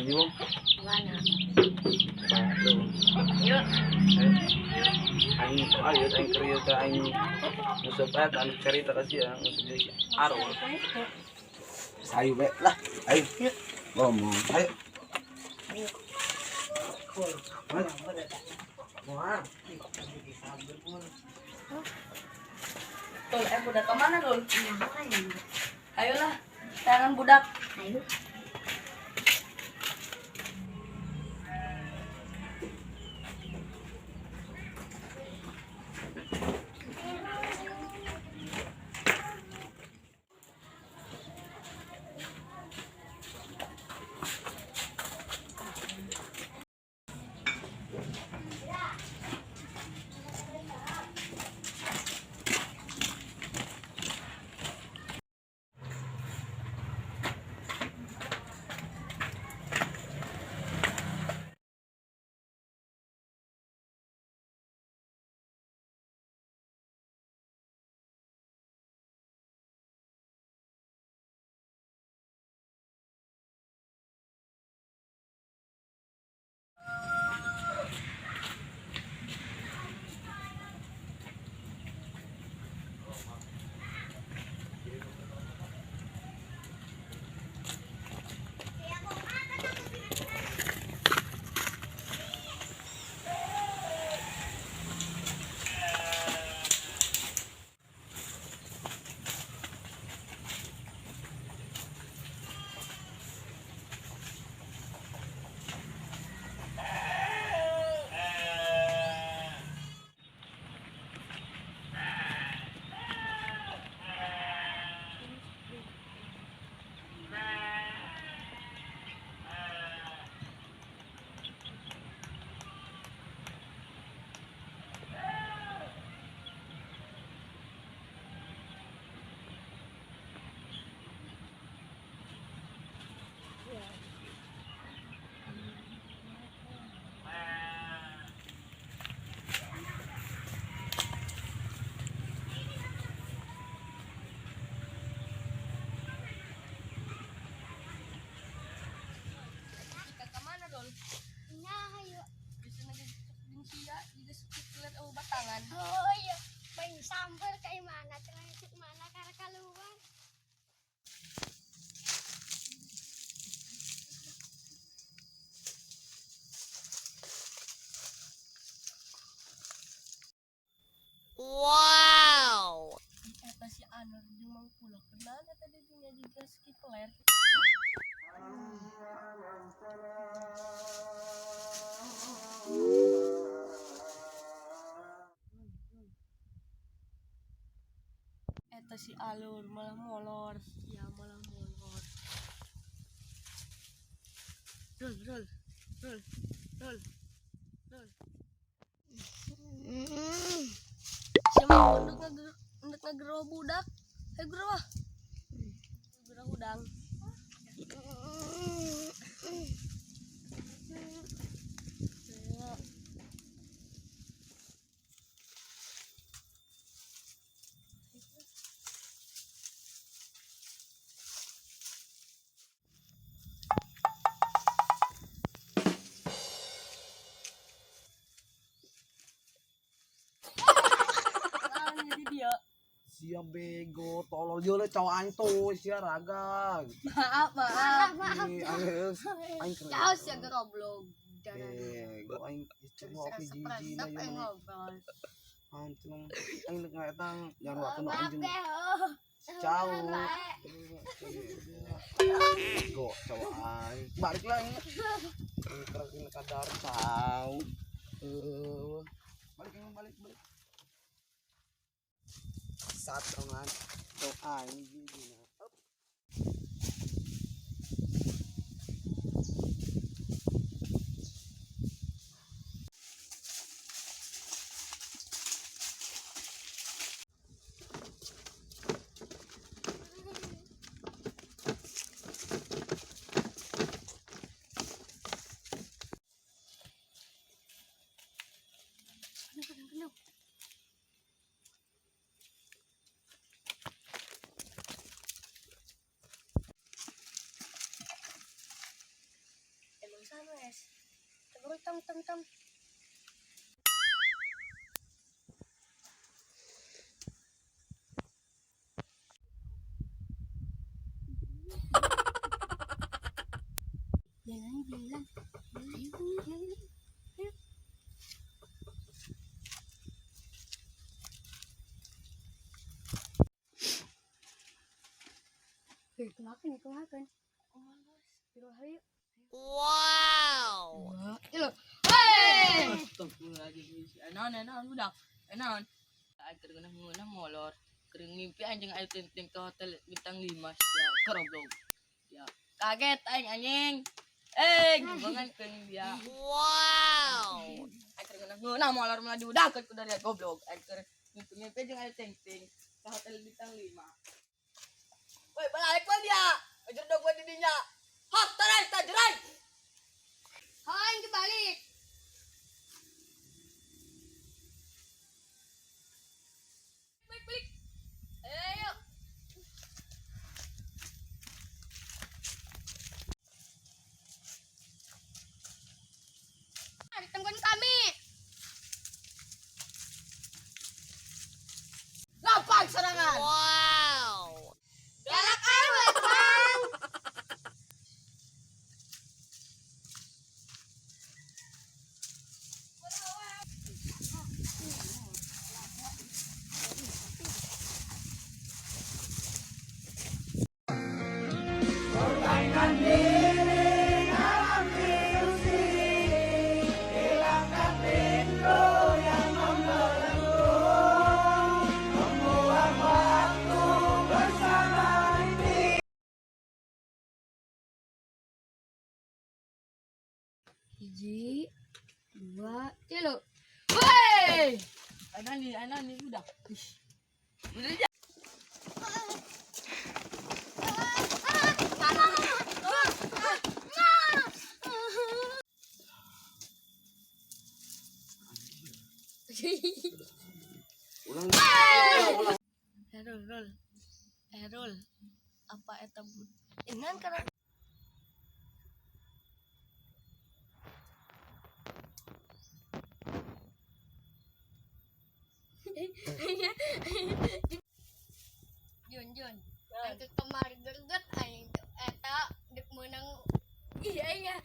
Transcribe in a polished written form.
Bingung. Mana? Aduh. Yuk. Aing ayo aing kerja teh aing nguseup eta anu cerita ka sia nguseup jeung si Arul. Sayu be lah, ayo. Ngomong, ayo. Tul, eh budak kemana, Dul? Ayolah, tangan budak. Ayo. Ka kemana, Dul? Nya ayo. Bisa naging siya, juga sekitar batangan. Oh iya, bang sambar kayak mana, transit mana karena keluar. Wow. Eta si Anur jeung Mang Pulo kenal eta di dinya juga skipeler. Eta si Alur malah molor, ya malah molor. Rul, rul, rul, rul, rul. Siapa untuk ngegero budak? Ayo gero ah. Gero hudang. Ya. Ah, jadi dia. Sia bego, tolol jeung le cowok aing tuh, sia ragang. Maaf, maaf. Maaf, Ih, aing aing keren. jauh sih agak goblok. Bego aing cuma oke jiji na Resep yun. ngobrol. Aing aing ngaetang nyaruakeun aing jeung Maaf oh. Ciao. Bego cowok aing. Balik lah aing. Keren kadar ciao. Eh, balik aing balik balik. Sat rongan cowok aing jiji na. Oh, tam tam tam. Jalan, jalan. Ayo, ayo, ayo. Eh, kemakan, kemakan. Oh, ayo. Wow. Ayo. Hey! Astagfirullahaladzim. Naon naon budak. Naon. Aing keur ngeunah molor. Keur ngimpi anjing aing ting ke hotel bintang 5 ya keroblok. Ya. Kaget aing anjing. Eh, gimana keun dia. Wow. Aing keur ngeunah molor malah diudakeun ku dari goblok. Aing keur ngimpi-ngimpi jeung aing ting ke hotel bintang 5. Woi, balik gua dia. Ajar dong gua di dinya. Hah, tarai, tajerai. Hai, kebalik. Balik, balik. Ayo. Tungguin kami. Lapang serangan. Galak awet, Bang. Hiji, dua, tilu. Wey! Anak ni budak. Ish. Udah dia. Ulang. Erul, Rul. Erul. Apa eta bud? Ingan karena Jun, Jun. Angkat kemari gerget aing eta dek meunang. Iya, iya.